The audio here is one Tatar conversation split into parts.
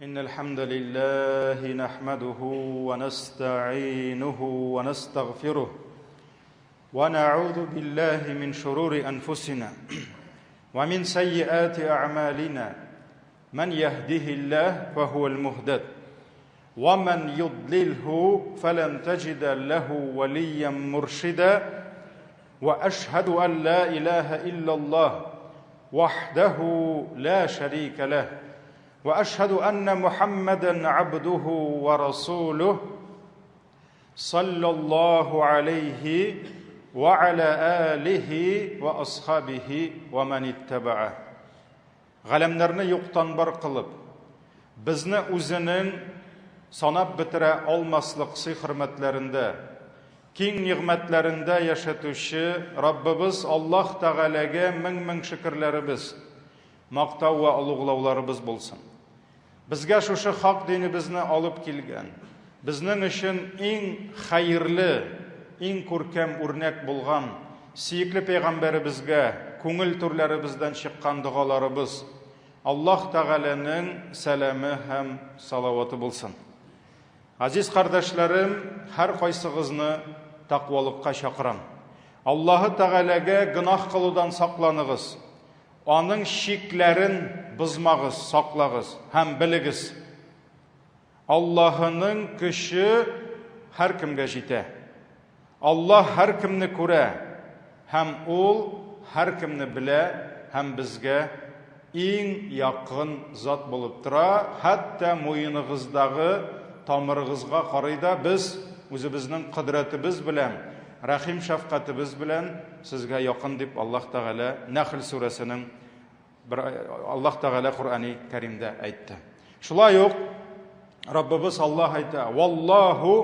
إن الحمد لله نحمده ونستعينه ونستغفره ونعوذ بالله من شرور أنفسنا ومن سيئات أعمالنا من يهده الله فهو المهتد ومن يضلله فلن تجد له وليا مرشدا واشهد ان لا اله الا الله وحده لا شريك له واشهد ان محمدا عبده ورسوله صلى الله عليه وعلى اله واصحابه ومن اتبعه Галәмнәрне юктан бар кылып, безне Үзенең санап бетерә алмаслык сый-хөрмәтләрендә, киң нигъмәтләрендә яшәтүче Раббыбыз Аллаһ Тәгаләгә мең-мең шөкерләребез, мактау вә олуглауларыбыз булсын. Безгә шушы хак динебезне алып килгән, безнең өчен иң хәерле, иң күркәм үрнәк булган сөекле пәйгамбәребезгә күңел түрләребездән чыккан догаларыбыз, Аллаһ Тәгаләнең сәламе һәм салаваты булсын. Газиз кардәшләрем, һәркайсыгызны тәкъвалыкка чакырам. Аллаһы Тәгаләгә гөнаһ кылудан сакланыгыз. Аның чикләрен бозмагыз, саклагыз һәм белегез, Аллаһының көче һәркемгә җитә. Аллаһ һәркемне күрә һәм Ул һәркемне белә һәм безгә иң якын зат булып тора, хәтта муеныгыздагы тамырыгызга карый да, без үзебезнең кодрәтебез белән, рәхим-шәфкатебез белән сезгә якын дип Аллаһ Тәгалә Нәхл сүрәсенең бер Аллаһ Тәгалә Коръәни Кәримдә әйтте. Шулай ук Раббыбыз Аллаһ әйтә: "Валлаһу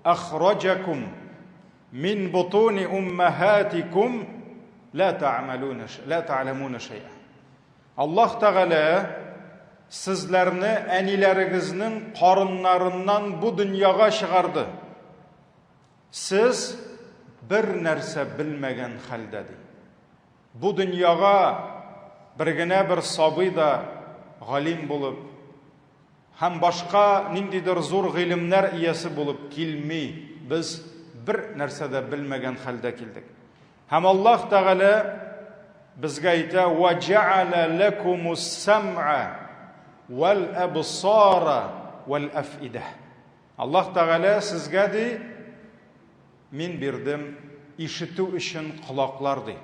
ахраҗакум мин бутуни уммахатикум ла та'малуна ла та'ламуна шай'a." Аллаһ Тәгалә сезләрне әниләрегезнең карыннарыннан бу дөньяга чыгарды. Сез бер нәрсә белмәгән хәлдә, ди. Бу дөньяга бер генә бер сабый да галим булып һәм башка ниндидер зур гыйлемнәр иясе булып килми. Без бер нәрсә дә белмәгән хәлдә килдек. Һәм Аллаһ Тәгалә безгә әйтә: "Ва җә'алә ләкумус сам'a вал абсара вал афидә". Аллаһ Тәгалә сезгә ди, мин бирдем ишетү өчен колаклар ди.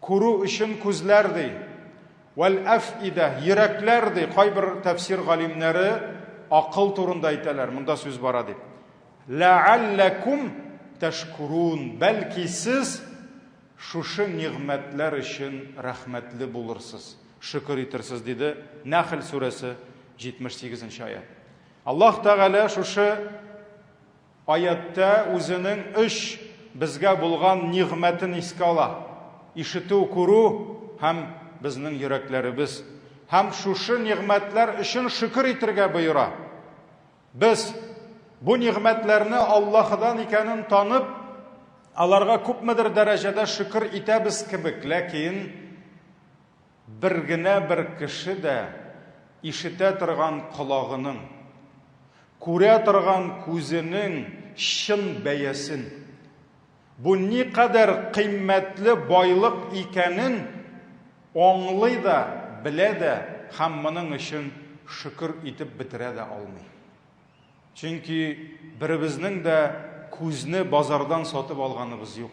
Күрү өчен күзләр ди. Вәл әфидә йөрәкләр ди. Кайбер тәфсир галимнәре акыл турында әйтәләр. Монда сүз бара дип. Ләалләкум тәшкурун. Бәлки сез шушы нигъмәтләр өчен рәхмәтле булырсыз, шөкер итерсез, диде Нәхл сүрәсе 78 нче аять. Аллаһ Тәгалә шушы аятьтә үзенең өч безгә булган нигъмәтен искә ала. Ишетү, күрү һәм безнең йөрәкләребез. Һәм шушы нигъмәтләр өчен шөкер итергә боера. Без бу нигъмәтләрне Аллаһыдан икәнен танып, аларга күпмедер дәрәҗәдә шөкер итәбез кебек, ләкин бер генә бер кеше дә ишетә торган колагының, күрә торган күзенең чын бәясен, бу никадәр кыйммәтле байлык икәнен аңлый да, белә дә һәм моның өчен шөкер итеп бетерә дә алмый. Чөнки беребезнең дә күзне базардан сатып алганыбыз юк.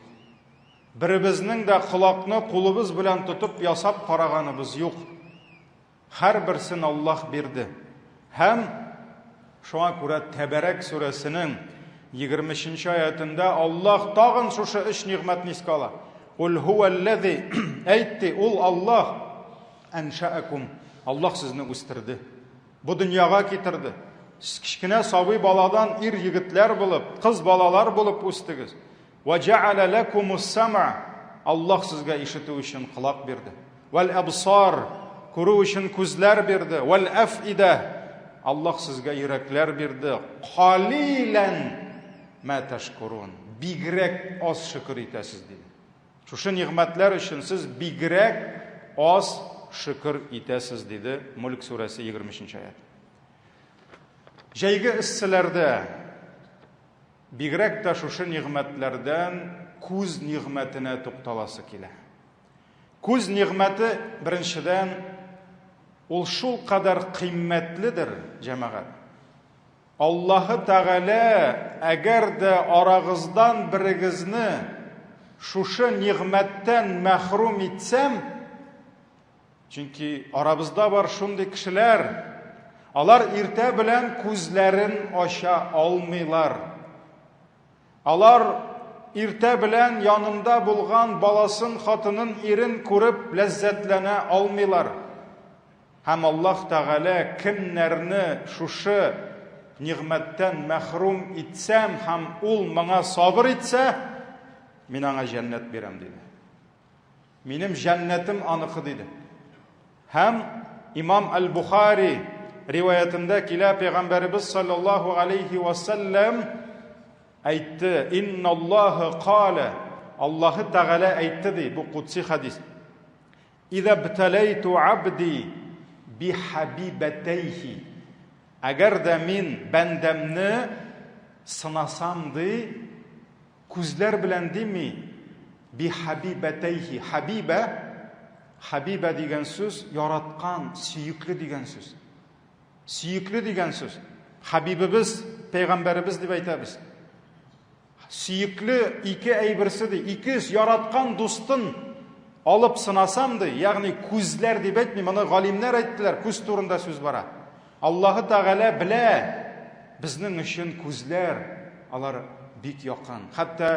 Беребезнең дә колакны кулыбыз белән тотып ясап караганыбыз юк. Һәрберсен Аллаһ бирде. Һәм шуңа күрә Тәбәрәк сүрәсенең 23 аятында Аллаһ тагын шушы өч нигъмәтне искә ала. Кул хуәлләзи әйтте, ул Аллаһ әншәәкум. Аллаһ сезне үстерде. Бу дөньяга китерде. Сез кечкенә сабый баладан ир егетләр булып, кыз балалар булып үстегез. Ва җәгәлә ләкумус сама. Аллаһ сезгә ишетү өчен колак бирде. Вәл әбсар, күрү өчен күзләр бирде. Вәл әфидә, Аллаһ сезгә йөрәкләр бирде. Калилән мә тәшкурун. Бигрәк аз шөкер итәсез диде. Шушы нигъмәтләр өчен сез бигрәк аз шөкер итәсез, диде Мүлк сүрәсе 23 нче аять. Җәйге эсселәрдә бигрәк тә шушы нигъмәтләрдән күз нигъмәтенә тукталасы килә. Күз нигъмәте беренчедән ул шул кадәр кыйммәтледер, җәмәгать. Аллаһы Тәгалә әгәр дә арагыздан берегезне шушы нигъмәттән мәхрүм итсәм, чөнки арабызда бар шундый кешеләр, алар иртә белән күзләрен ача алмыйлар. Алар иртә белән янында булган баласын, хатынын, ирен күреп ләззәтләнә алмыйлар. Һәм Аллаһ Тәгалә кемнәрне шушы нигъмәттән мәхрүм итсәм һәм ул моңа сабыр итсә, мин аңа җәннәт бирәм, диде. Минем җәннәтем аныкы, диде. Һәм имам Әл-Бухари риваятендә килә, пәйгамбәребез саллаллаһу алейхи ва саллям әйтте: "Инналлаһы калә" Аллаһы Тәгалә әйтте ди, бу кудси хадис. Иза бталәйту абди бихабибәтәйхи. Әгәр дә мин бәндәмне сынасам ди, күзләр белән дими, бихабибәтәйхи. Хабибә, хабибә дигән сүз яраткан, сөекле дигән сүз. Сөекле дигән сүз. Хабибебез, пәйгамбәребез дип әйтәбез. Сөекле ике әйберсе ди, ике яраткан дустын алып сынасам ди, ягъни күзләр дип әйтми, моны галимнәр әйттеләр, күз турында сүз бара. Аллаһы Тәгалә белә, безнең өчен күзләр алар бик якын. Хәтта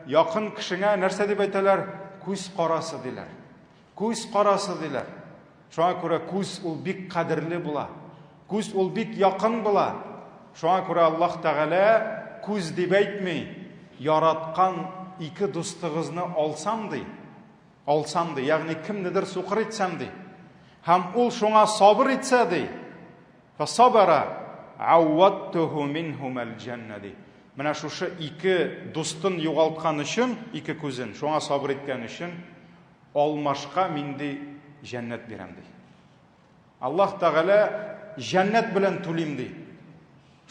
якын кешеңә нәрсә дип әйтәләр? Күз карасы диләр. Күз карасы диләр. Шуңа күрә күз ул бик кадерле була. Күз ул бик якын була. Шуңа күрә Аллаһ Тәгалә күз дип әйтми, яраткан ике дустыгызны алсам ди, алсам ди, ягъни кемнедер сукыр итсәм ди. Һәм ул шуңа сабыр итсә ди, фасабара авваттуху минһумал җанна ди. Менә шушы ике дустын югалткан өчен, ике күзен, шуңа сабыр иткән өчен Алмашка мин ди җәннәт бирәм ди. Аллаһ Тәгалә җәннәт белән түлим ди.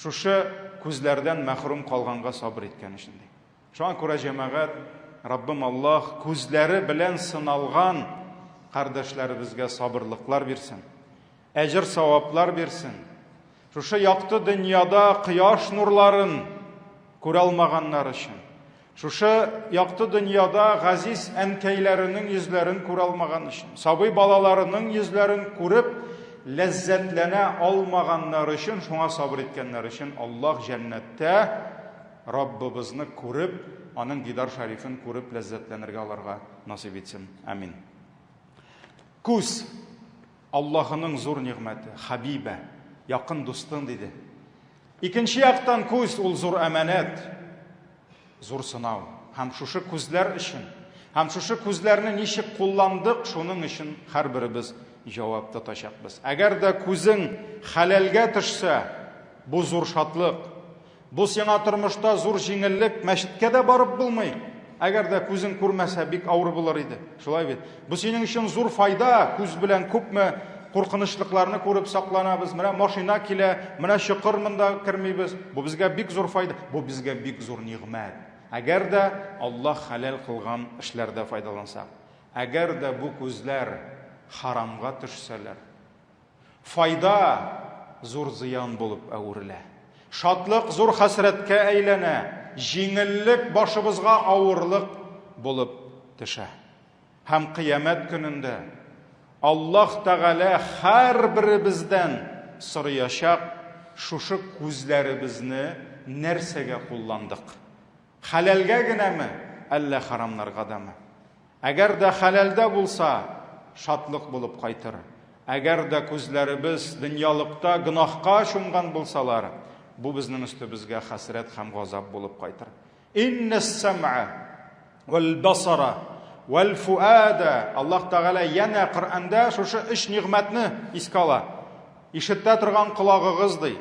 Шушы күзләрдән мәхрүм калганга сабыр иткән өчен ди. Шуңа күрә җәмәгать, Раббым Аллаһ күзләре белән сыналган кардәшләребезгә сабырлыклар бирсен. Әҗер саваплар бирсен. Шушы якты дөньяда кояш нурларын күрә алмаганнар өчен, шушы якты дөньяда газиз әнкәйләренең йөзләрен күрә алмаган өчен, сабый балаларының йөзләрен күреп ләззәтләнә алмаганнар өчен, шуңа сабыр иткәннәр өчен Аллаһ җәннәттә Раббыбызны күреп, аның дидар шәрифен күреп ләззәтләнергә аларга насыйп итсен. Амин. Күз Аллаһының зур нигъмәте, хабибә, якын дустың, диде. Икенче яктан күз ул зур әманәт, зур сынау. Һәм шушы күзләр өчен, һәм шушы күзләрне ничек кулландык, шуның өчен һәрберебез җавап тотачакбыз. Әгәр дә күзең хәләлгә төшсә, бу зур шатлык. Бу сиңа тормышта зур җиңеллек, мәчеткә дә барып булмый. Әгәр дә күзең күрмәсә, бик авыр булыр иде. Шулай бит. Бу синең өчен зур файда, күз белән күпме куркынычлыкларны күреп сакланабыз. Менә машина килә, менә чокыр монда кермибез. Бу безгә бик зур файда, бу безгә бик зур нигъмәт. Әгәр дә Аллаһ хәләл кылган эшләрдә файдалансак, әгәр дә бу күзләр харамга төшсәләр, Файда зур зыян булып әверелә. Шатлык зур хәсрәткә әйләнә, җиңеллек башыбызга авырлык булып төшә. Һәм кыямәт көнендә Аллаһ Тәгалә һәрберебездән сораячак, шушы күзләребезне нәрсәгә кулландык? Хәләлгә генәме, әллә харамнарга дамы? Әгәр дә хәләлдә булса, шатлык булып кайтыр. Әгәр дә күзләребез дөньялыкта гөнаһка чумган булсалар, бу безнең өстебезгә хәсрәт һәм газап булып кайтыр. Иннәс-сәм'ә вәл-басара вәл-фуада. Аллаһ Тәгалә янә Коръәндә шушы өч нигъмәтне искә ала. Ишетә торган колагыгыз ди,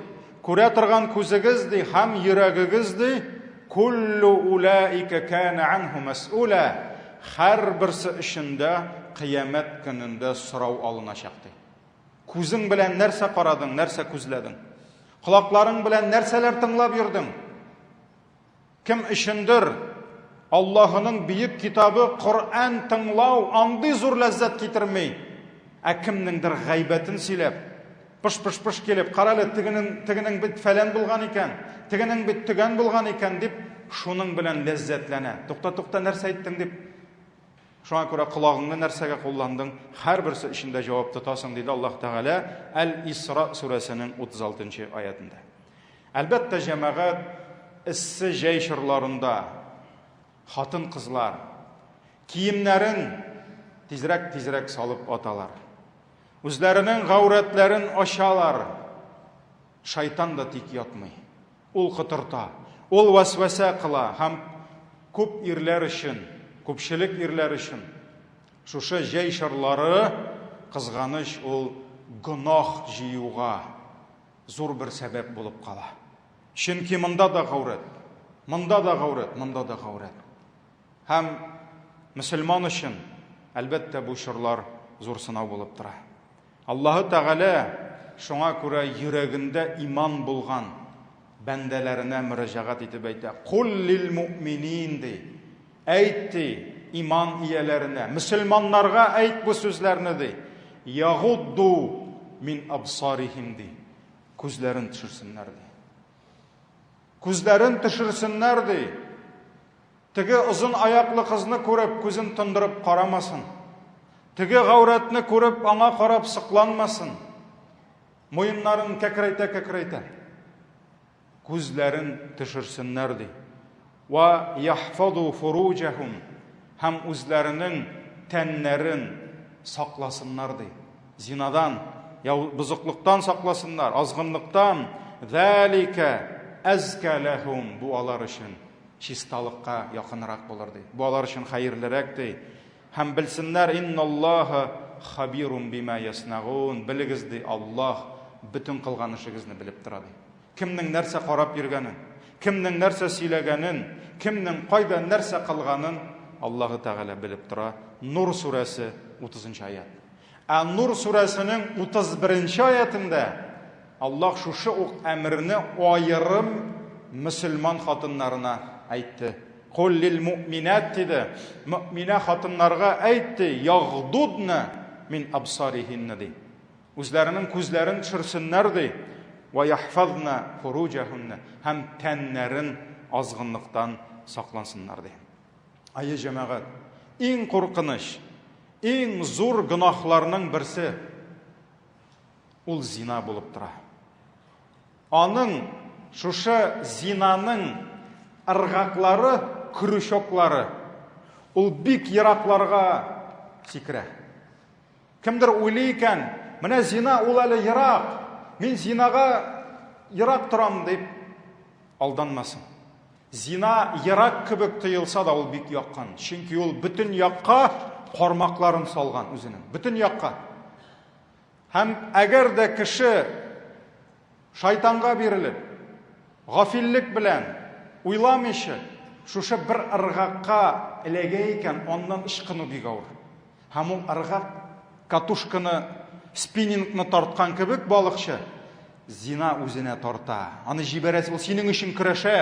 күрә торган күзегез ди һәм йөрәгегез ди, куллу улаика кана анху мәс'ула. Һәрберсе өчен дә кыямәт көнендә сорау алыначак, ди. Күзең белән нәрсә карадың, нәрсә күзләдең? Колакларың белән нәрсәләр тыңлап йөрдең? Кем өчендер Аллаһының бөек китабы Коръән тыңлау андый зур ләззәт китерми, ә кемнеңдер гайбәтен сөйләп, пыш-пыш-пыш килеп, карале, тегенең, тегенең бит фәлән булган икән, тегенең бит төгән булган икән дип, шуның белән ләззәтләнә. Тукта, тукта, нәрсә әйттең дип, Шуңа күрә колагыңны нәрсәгә кулландың, һәрберсе өчен дә җавап тотасың, диде Аллаһ Тәгалә Әл-Исра сүрәсенең 36 нчы аятында. Әлбәттә, җәмәгать эссе җәй чорларында хатын-кызлар киемнәрен тизрәк-тизрәк салып аталар. Үзләренең гаурәтләрен ачалар. Шайтан да тик ятмый. Ул котырта, ул вәсвәсә кыла һәм күп ирләр өчен, күпчелек ирләр өчен шушы җәй чорлары, кызганыч, ул гөнаһ җыюга зур бер сәбәп булып кала. Чөнки монда да гаурәт, монда да гаурәт, монда да гаурәт. Һәм мөселман өчен, әлбәттә, бу чорлар зур сынау булып тора. Аллаһы Тәгалә шуңа күрә йөрәгендә иман булган бәндәләренә мөрәҗәгать итеп әйтә, Кул лил муъминин ди. Әйт ди, иман ияләренә, мөселманнарга әйт бу сүзләрне ди. Ягудду мин абсарихим ди. Күзләрен төшерсеннәр ди. Күзләрен төшерсеннәр ди. Теге озын аяклы кызны күреп, күзен тондырып карамасын. Теге гаурәтне күреп, аңа карап сокланмасын. Муеннарын кәкрәйтә-кәкрәйтә. Күзләрен төшерсеннәр, ди. Ва яхфазу фуруҗахум һәм үзләренең тәннәрен сакласыннар, ди. Зинадан, бозыклыктан сакласыннар, азгынлыктан. Зәлика әзка ләһум, бу алар өчен чисталыкка якынрак булыр, ди. Бу алар өчен хәерлерәк, ди. Һәм белсеннәр, инналлаһа хабирун бима яснагун. Белегез, ди, Аллаһ бөтен кылган эшегезне белеп тора, ди. Кемнең нәрсә карап йөргәнен, кемнең нәрсә сөйләгәнен, кемнең кайда нәрсә кылганын Аллаһы Тәгалә белеп тора. Нур сүрәсе 30 нчы аят. Ә Нур сүрәсенең 31 нче аятында Аллаһ шушы ук әмерне аерым мөселман хатыннарына әйтте. Кул лил муъминат диде. Мөэминә хатыннарга әйт ди, ягдудна мин абсарихинна ди. Үзләренең күзләрен төшерсеннәр ди. Ва яхфазна фуруҗахунна һәм тәннәрен азгынлыктан саклансыннар ди. Әйе, җәмәгать, иң куркыныч, иң зур гөнаһларның берсе ул зина булып тора. Аның шушы зинаның ыргаклары, крючоклары ул бик еракларга сикерә. Кемдер уйлый икән, менә зина ул әле ерак, мин зинага ерак торам дип алданмасын. Зина ерак кебек тоелса да ул бик якын. Чөнки ул бөтен якка кармакларын салган үзенең. Бөтен якка. Һәм әгәр дә кеше шайтанга бирелеп, гафиллек белән уйламыйча, шушы бер ыргакка эләгә икән, аннан ычкыну бик авыр. Һәм ул ыргак катушканы, спиннингны тарткан кебек балыкчы, зина үзенә тарта. Аны җибәрәсе, ул синең өчен көрәшә.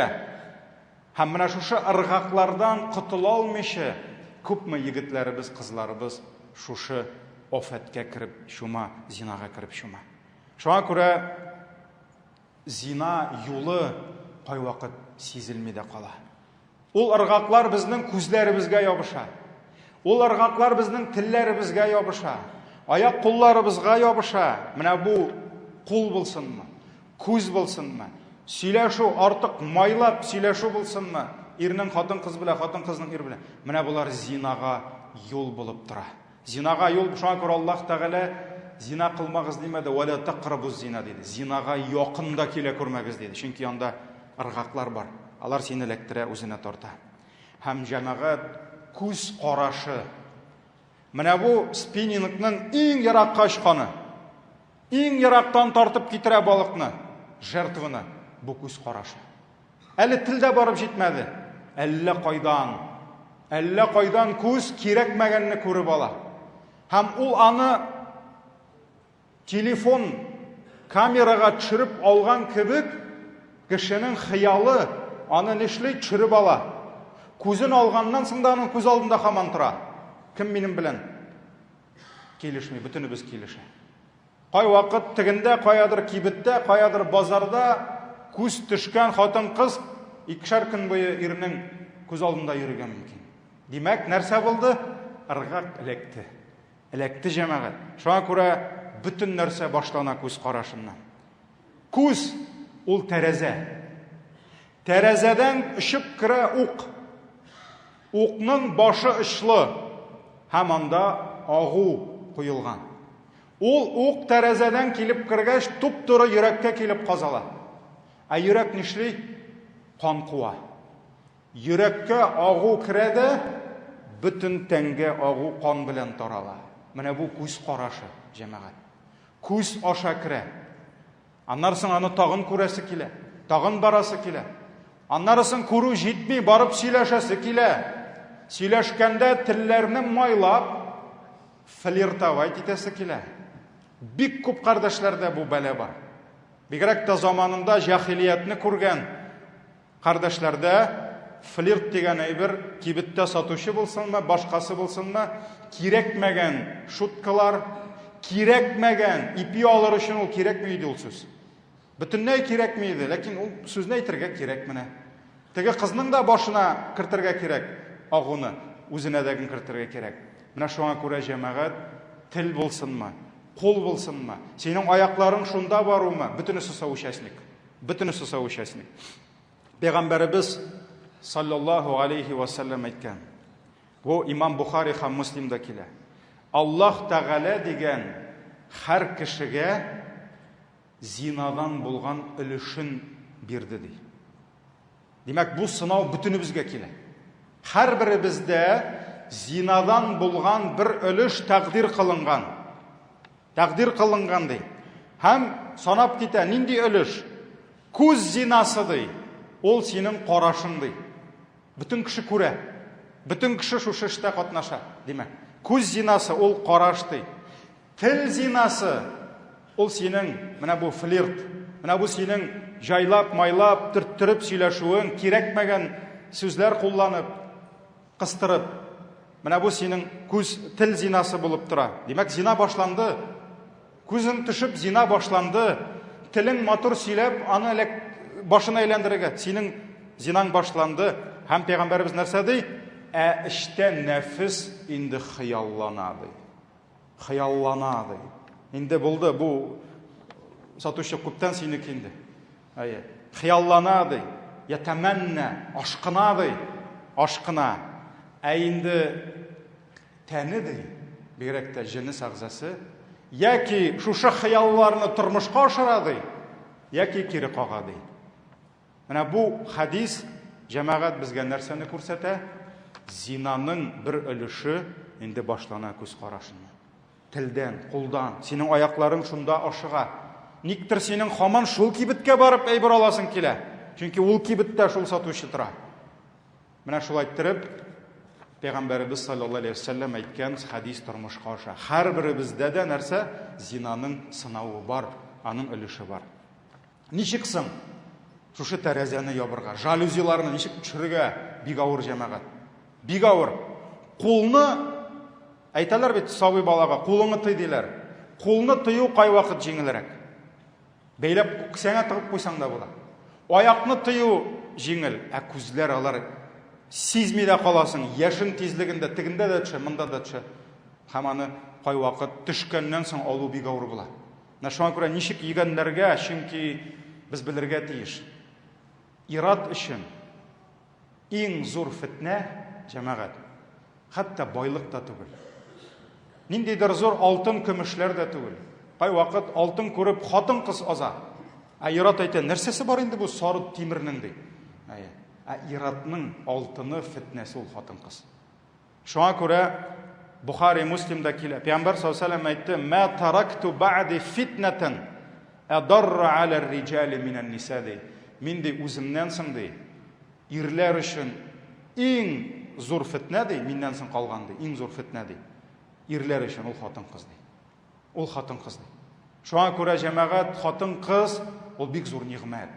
Һәм менә шушы ыргаклардан котыла алмыйча, күпме егетләребез, кызларыбыз шушы афәткә кереп чума, зинага кереп чума. Шуңа күрә зина юлы кайвакыт сизелми дә кала. Ул ыргаклар безнең күзләребезгә ябыша. Ул ыргаклар безнең телләребезгә ябыша. Аяк кулларыбызга ябыша. Менә бу кул булсынмы, күз булсынмы, сөйләшү артык майлап сөйләшү булсынмы, ирнең хатын-кыз белән, хатын-кызның ир белән. Менә болар зинага юл булып тора. Зинага юл, шуңа күрә Аллаһ Тәгалә зина кылмагыз димәде, вәлә тәкърабуз зина диде. Зинага якын да килә күрмәгез диде. Чөнки анда ыргаклар бар. Алар сине эләктерә, үзенә тарта. Һәм җәмәгать күз карашы. Менә бу спиннингның иң еракка очканы. Иң ерактан тартып китерә балыкны, жертваны. Бу күз карашы. Әле тел дә барып җитмәде. Әллә кайдан, әллә кайдан күз кирәкмәгәнне күреп ала. Һәм ул аны телефон камерага төшереп алган кебек, кешенең хыялы аны нишли төшереп ала. Күзен алганнан соң да аның күз алдында һаман тора. Кем минем белән килешми? Бөтенебез килешә. Кайвакыт тегендә, каядыр кибеттә, каядыр базарда күз төшкән хатын-кыз икешәр көн буе ирнең күз алдында йөрергә мөмкин. Димәк, нәрсә булды? Ыргак эләкте. Эләкте җәмәгать. Шуңа күрә бөтен нәрсә башлана күз карашыннан. Күз ул тәрәзә. Тәрәзәдән очып керә ук. Укның башы очлы һәм анда агу куелган. Ул ук тәрәзәдән килеп кергәч, туп-туры йөрәккә килеп казала. Ә йөрәк нишли? Кан куа. Йөрәккә агу керә дә, бөтен тәнгә агу кан белән тарала. Менә бу күз карашы, җәмәгать. Күз аша керә. Аннары соң аны тагын күрәсе килә, тагын барасы килә. Аннары соң күрү җитми, барып сөйләшәсе килә. Сөйләшкәндә телләрне майлап, флиртовать итәсе килә. Бик күп кардәшләрдә бу бәла бар. Бигрәк тә заманында җахилиятне күргән Кардәшләрдә флирт дигән әйбер кибеттә сатучы булсынмы, башкасы булсынмы, кирәкмәгән шуткалар, кирәкмәгән ипи алыр өчен ул кирәкми иде ул сүз. Бөтенләй кирәкми иде, ләкин ул сүзне әйтергә кирәк менә. Теге кызның да башына кертергә кирәк агуны, үзенә дә кертергә кирәк. Менә шуңа күрә җәмәгать тел булсынмы, кул булсынмы, синең аякларың шунда барумы, бөтенесе соучастник. Бөтенесе соучастник. Пәйгамбәребез саллаллаһу алейхи ва саллям әйткән. Бу Имам Бухари һәм Муслимда килә. Аллаһ Тәгалә дигән һәр кешегә зинадан булган өлешен бирде ди. Димәк, бу сынау бөтенебезгә килә. Һәрберебездә зинадан булган бер өлеш тәкъдир кылынган. Тәкъдир кылынган ди. Һәм санап китә, нинди өлеш? Күз зинасы ди. Ул синең карашың ди. Бөтен кеше күрә. Бөтен кеше шушы эштә катнаша, димәк. Күз зинасы ул караш ди. Тел зинасы ул синең менә бу флирт, менә бу синең җайлап, майлап, төрттереп сөйләшүең, кирәкмәгән сүзләр кулланып, кыстырып, менә бу синең күз тел зинасы булып тора. Димәк, зина башланды. Күзең төшеп, зина башланды. Телең матур сөйләп, аны элек башын әйләндерергә. Синең зинаң башланды. Һәм пәйгамбәребез нәрсә ди? Ә эчтә нәфес инде хыяллана ди. Хыяллана ди. Инде булды бу сатучы күптән синеке инде. Әйе. Хыяллана ди. Ятәмәннә, ашкына ди. Ашкына. Ә инде тәне ди, бигрәк тә җенес әгъзасы, яки шушы хыялларны тормышка ашыра ди, яки кире кага ди. Менә бу хәдис җәмәгать безгә нәрсәне күрсәтә? Зинаның бер өлеше инде башлана күз карашыннан. Телдән, кулдан, синең аякларың шунда ашыга. Никтер синең хаман шул кибеткә барып әйбер аласың килә. Чөнки ул кибеттә шул сатучы тора. Менә шулай иттереп, Пәйгамбәребез саллаллаһу алейһи вәсәлләм әйткән хәдис тормышка аша. Һәрберебездә дә нәрсә? Зинаның сынавы бар, аның өлеше бар. Ничек соң шушы тәрәзәне ябырга, жалюзиларны ничек төшерергә? Бик авыр, җәмәгать. Бик авыр. Кулны әйтәләр бит сабый балага, кулыңны тый диләр. Кулны тыю кайвакыт җиңелрәк. Бәйләп кесәңә тыгып куйсаң да була. Аякны тыю җиңел, ә күзләр алар сизми дә каласың, яшен тизлегендә тегендә дә төшә, монда да төшә. Һәм аны кайвакыт төшкәннән соң алу бик авыр була. Менә шуңа күрә ничек йөгәнләргә, чөнки без белергә тиеш. Ират өчен иң зур фетнә, җәмәгать, хәтта байлык та түгел. Ниндидер зур алтын көмешләр дә түгел. Кайвакыт алтын күреп хатын-кыз аза. Ә ират әйтә, нәрсәсе бар инде бу сары тимернең ди. Ә иратның алтыны фетнәсе ул хатын-кыз. Шуңа күрә Бухари Муслимда килә. Пәйгамбәр саллаллаһу алейһи әйтте: "Ма таракту ба'ди фитнатан адарра аля риҗали минән ниса" ди. Мин ди үземнән соң ди, ирләр өчен иң зур фитнә ди, миннән соң калган ди, иң зур фитнә ди. Ирләр өчен ул хатын-кыз ди. Ул хатын-кыз ди. Шуңа күрә җәмәгать хатын-кыз ул бик зур нигъмәт.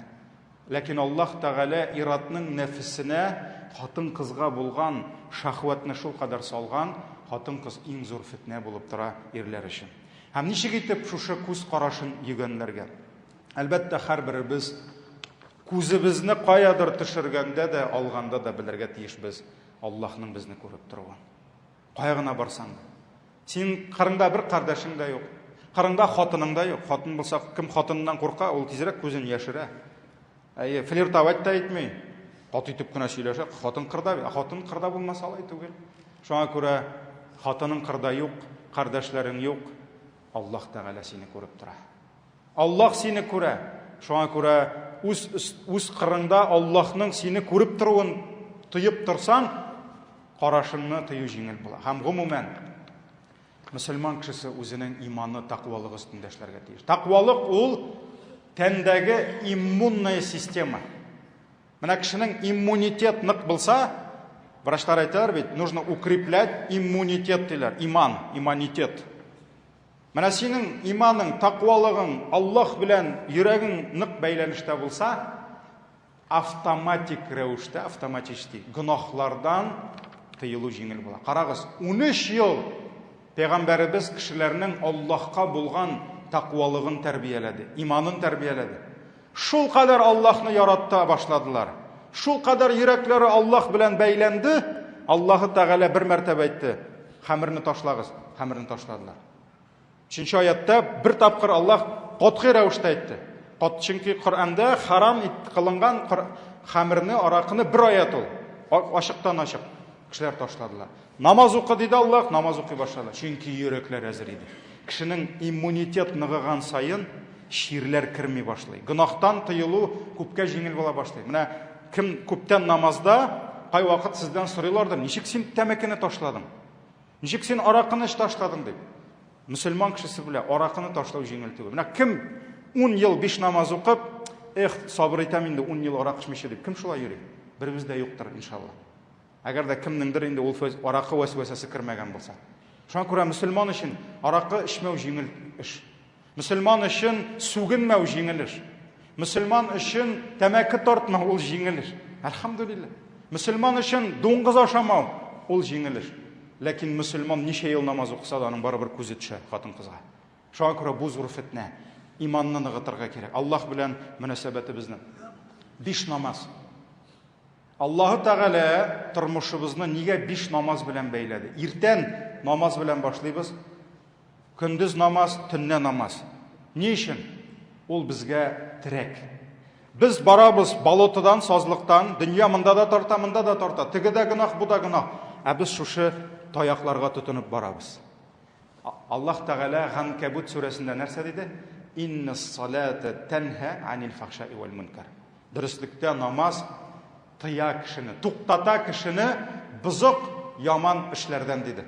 Ләкин Аллаһ Тәгалә иратның нәфесенә хатын-кызга булган шәһвәтне шулкадәр салган, хатын-кыз иң зур фетнә булып тора ирләр өчен. Һәм ничек итеп шушы күз карашын йөгәнләргә? Әлбәттә, һәрберебез күзебезне каядыр төшергәндә дә, алганда да белергә тиешбез Аллаһның безне күреп торуын. Кая гына барсаң да. Син кырыңда бер кардәшең дә юк. Кырыңда хатының да юк. Хатын булса, кем хатыныннан курка, ул тизрәк күзен яшерә. Әйе, флиртовать та итми. Каты итеп кенә сөйләшә. Хатын кырда, ә хатын кырда булмаса алай түгел. Шуңа күрә хатының кырда юк, кардәшләрең юк. Аллаһ Тәгалә сине күреп тора. Аллаһ сине күрә. Шуңа күрә үз үз кырыңда Аллаһның сине күреп торуын тоеп торсаң, карашыңны тыю җиңел була. Һәм гомумән мөселман кешесе үзенең иманы, тәкъвалыгы өстендә эшләргә тиеш. Тәкъвалык ул тәндәге иммунная система. Менә кешенең иммунитет нык булса, врачлар әйтәләр бит, нужно укреплять иммунитет диләр, иман, иммунитет. Менә синең иманың, тәкъвалыгың Аллаһ белән йөрәгең нык бәйләнештә булса, автоматик рәвештә, автоматически гөнаһлардан тыелу җиңел була. Карагыз, 13 ел пәйгамбәребез кешеләрнең Аллаһка булган тәкъвалыгын тәрбияләде, иманын тәрбияләде. Шул кадәр Аллаһны яратта башладылар. Шул кадәр йөрәкләре Аллаһ белән бәйләнде. Аллаһы Тәгалә бер мәртәбә әйтте: "Хәмерне ташлагыз." Хәмерне ташладылар. Өченче аятта бер тапкыр Аллаһ катгый рәвештә әйтте. Кат, чөнки Коръәндә харам ит кылынган хәмерне, аракыны бер аят ул. Ачыктан ачык кешеләр ташладылар. Намаз укы диде Аллаһ, намаз укый башлады. Чөнки йөрәкләр әзер иде. Кешенең иммунитет ныгыган саен чирләр керми башлый. Гөнаһтан тыелу күпкә җиңел була башлый. Менә кем күптән намазда, кайвакыт сездән сорыйлардыр, ничек син тәмәкене ташладың? Ничек син аракыны ташладың дип. Мөселман кешесе белә, аракыны ташлау җиңел түгел. Менә кем 10 ел 5 намаз укып, эх, сабыр итәм инде 10 ел аракы эчмичә дип, кем шулай йөри? Беребез дә юктыр, иншалла. Әгәр дә кемнеңдер инде ул аракы вәсвәсәсе кермәгән булса. Шуңа күрә мөселман өчен аракы эчмәү җиңел эш. Мөселман өчен сүгенмәү җиңел эш. Мөселман өчен тәмәке тартмау ул җиңел эш. Әлхәмдүлилләһ. Мөселман өчен дуңгыз ашамау ул җиңел эш. Ләкин мөселман ничә ел намаз укыса да аның барыбер күзе төшә хатын-кызга. Шуңа күрә бу зур фетнә. Иманны ныгытырга кирәк. Аллаһ белән мөнәсәбәтебезне. Биш намаз. Аллаһы Тәгалә тормышыбызны нигә биш намаз белән бәйләде? Иртән намаз белән башлыйбыз. Көндез намаз, төнлә намаз. Ни өчен? Ул безгә терәк. Без барабыз болотодан, сазлыктан, дөнья монда да тарта, монда да тарта. Теге дә гөнаһ, бу да гөнаһ. Ә без шушы таякларга тотынып барабыз. Аллаһ Тәгалә Ганкәбут сүрәсендә нәрсә диде? Инна салата тәнһа анил фахшаи вал мункар. Дөреслектә намаз тыя кешене, туктата кешене бозык, яман эшләрдән диде.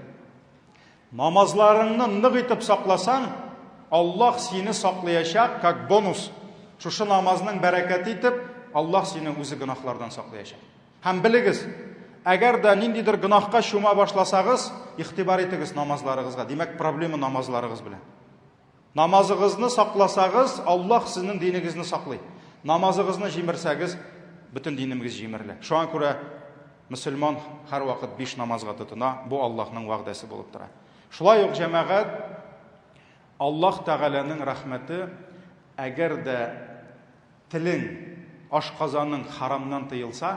Намазларыңны нык итеп сакласаң, Аллаһ сине саклаячак, как бонус. Шушы намазның бәрәкәте итеп, Аллаһ сине үзе гөнаһлардан саклаячак. Һәм белегез, әгәр дә ниндидер гөнаһка чума башласагыз, игътибар итегез намазларыгызга. Димәк, проблема намазларыгыз белән. Намазыгызны сакласагыз, Аллаһ сезнең динегезне саклый. Намазыгызны җимерсәгез, бөтен динемгез җимерелә. Шуңа күрә мөселман һәрвакыт биш намазга тотына, бу Аллаһның вәгъдәсе булып тора. Шулай ук җәмәгать Аллаһ Тәгаләнең рәхмәте, әгәр дә телең, ашказаның харамнан тыелса,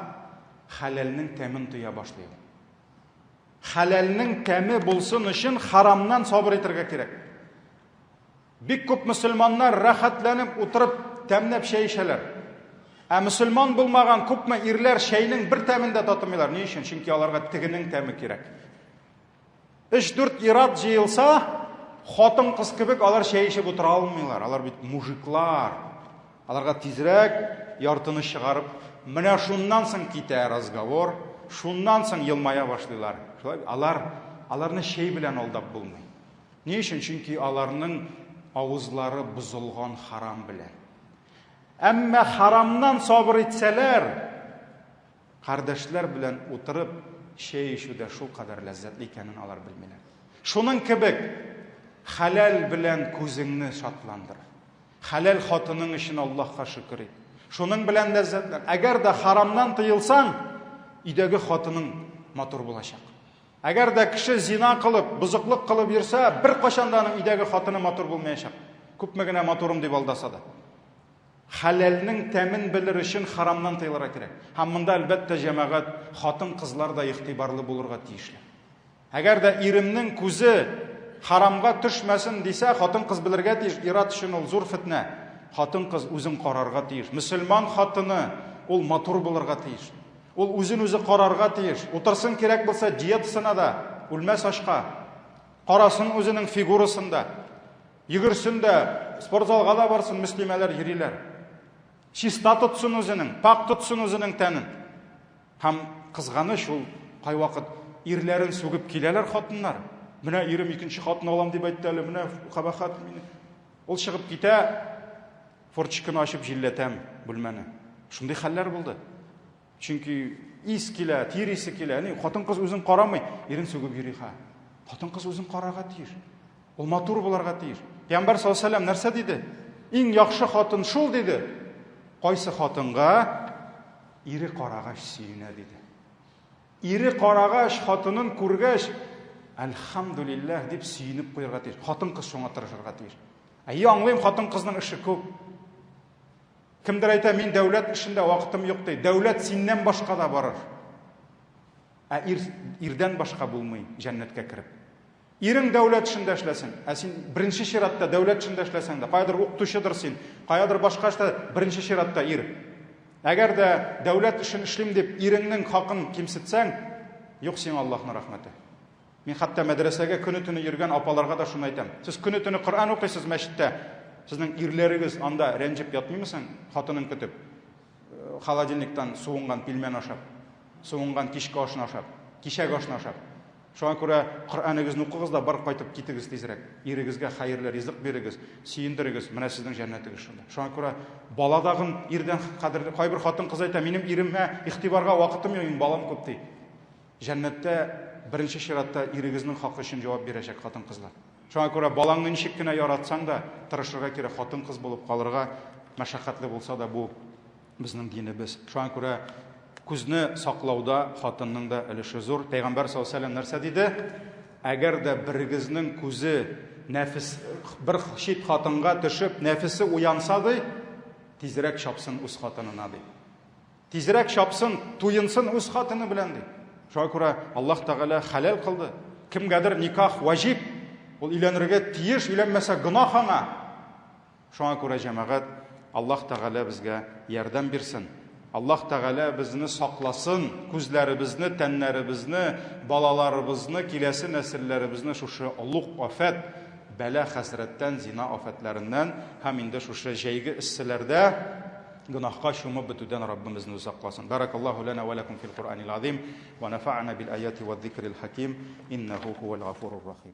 хәләлнең тәмен тоя башлый ул. Хәләлнең тәме булсын өчен харамнан сабыр итәргә кирәк. Бик күп мөселманнар рәхәтләнеп утырып тәмләп чәй эчәләр. Ә мөселман булмаган күпме ирләр чәйнең бер тәмен дә татымыйлар. Ни өчен? Чөнки аларга тегенең тәме кирәк. Өч-дүрт ират җыелса, хатын-кыз кебек алар чәй эчеп утыра алмыйлар. Алар бит мужиклар. Аларга тизрәк яртыны чыгарып, менә шуннан соң китә разговор, шуннан соң елмая башлыйлар. Шулай алар аларны чәй белән алдап булмый. Ни өчен? Чөнки аларның авызлары бозылган харам белән. Әмма харамнан сабыр итсәләр, кардәшләр белән утырып чәй эчү дә шулкадәр ләззәтле икәнен алар белмиләр. Шуның кебек хәләл белән күзеңне шатландыр. Хәләл хатының өчен Аллаһка шөкер ит. Шуның белән ләззәтлән. Әгәр дә харамнан тыелсаң, өйдәге хатының матур булачак. Әгәр дә кеше зина кылып, бозыклык кылып йөрсә, беркайчан да аның өйдәге хатыны матур булмаячак. Күпме генә матурым дип алдаса да. Хәләлнең тәмен белер өчен харамнан тыелырга кирәк. Һәм монда, әлбәттә, җәмәгать, хатын-кызлар да игътибарлы булырга тиешле. Әгәр дә иремнең күзе харамга төшмәсен дисә, хатын-кыз белергә тиеш, ир-ат өчен ул зур фетнә. Хатын-кыз үзен карарга тиеш. Мөселман хатыны ул матур булырга тиеш. Ул үзен үзе карарга тиеш. Утырсын кирәк булса диетасына да, үлмәс ачка. Карасын үзенең фигурасын да. Йөгерсен дә, спортзалга да барсын, мөслимәләр йөриләр. Чиста тотсын үзенең, пакь тотсын үзенең тәнен. Һәм кызганыч ул кайвакыт ирләрен сүгеп киләләр хатыннар. Менә ирем икенче хатын алам дип әйтте әле, менә кабахәт мине. Ул чыгып китә, форточканы ачып җилләтәм бүлмәне. Шундый хәлләр булды. Чөнки ис килә, тир исе килә. Әни, хатын-кыз үзен карамый, ирен сүгеп йөри ха. Хатын-кыз үзен карарга тиеш. Ул матур булырга тиеш. Пәйгамбәр саллаллаһу алейһи вәсәлләм нәрсә диде? Иң яхшы хатын шул диде. Кайсы хатынга ире карагач сөенә диде. Ире карагач, хатынын күргәч, әлхәмдүлилләһ дип сөенеп куярга тиеш. Хатын-кыз шуңа тырышырга тиеш. Әйе, аңлыйм, хатын-кызның эше күп. Кемдер әйтә, мин дәүләт эшендә вакытым юк ди. Дәүләт синнән башка да барыр. Ә ир, ирдән башка булмый җәннәткә кереп. Ирең дәүләт эшендә эшләсен, ә син беренче чиратта дәүләт эшендә эшләсәң дә, каядыр укытучыдыр син, каядыр башка эштә, беренче чиратта ир. Әгәр дә дәүләт эшен эшлим дип иреңнең хакын кимсетсәң, юк сиңа Аллаһның рәхмәте. Мин хәтта мәдрәсәгә көне-төне йөргән апаларга да шуны әйтәм. Сез көне-төне Коръән укыйсыз мәчеттә. Сезнең ирләрегез анда рәнҗеп ятмыймы соң, хатынын көтеп? Э, холодильниктан суынган пилмән ашап, суынган кичке ашны ашап, кичәге ашны ашап. Шуңа күрә Коръәнегезне укыгыз да бар кайтып китегез тизрәк. Ирегезгә хәерле ризык бирегез, сөендерегез. Менә сезнең җәннәтегез шунда. Шуңа күрә бала дагын ирдән кадерле. Кайбер хатын-кыз әйтә, минем иремә игътибарга вакытым юк, минем балам күп ди. Җәннәттә беренче чиратта ирегезнең хакы өчен җавап бирәчәк хатын-кызлар. Шуңа күрә балаңны ничек кенә яратсаң да, тырышырга кирәк хатын-кыз булып калырга, мәшәкатьле булса да бу безнең динебез. Шуңа күрә күзне саклауда хатынның да өлеше зур. Пәйгамбәр саллаллаһу алейһи вәсәлләм нәрсә диде? Әгәр дә берегезнең күзе нәфес бер чит хатынга төшеп, нәфесе уянса ди, тизрәк чапсын үз хатынына ди. Тизрәк чапсын, туенсын үз хатыны белән ди. Шуңа күрә Аллаһ Тәгалә хәләл кылды. Кемгәдер никах ваҗиб, ул өйләнергә тиеш, өйләнмәсә гөнаһ аңа. Шуңа күрә җәмәгать, Аллаһ Тәгалә безгә ярдәм бирсен. Аллаһ Тәгалә безне сакласын, күзләребезне, тәннәребезне, балаларыбызны, киләсе нәселләребезне шушы олуг афәт, бәла-хәсрәттән, зина афәтләреннән һәм инде шушы җәйге эсселәрдә гөнаһка чумып бетүдән Раббым безне үзе сакласын. Баракаллаһу лана ва лакум фил Куръанил азим ва нафа'ана бил аяти ва зикрил хаким иннаху хувал гафурур рахим.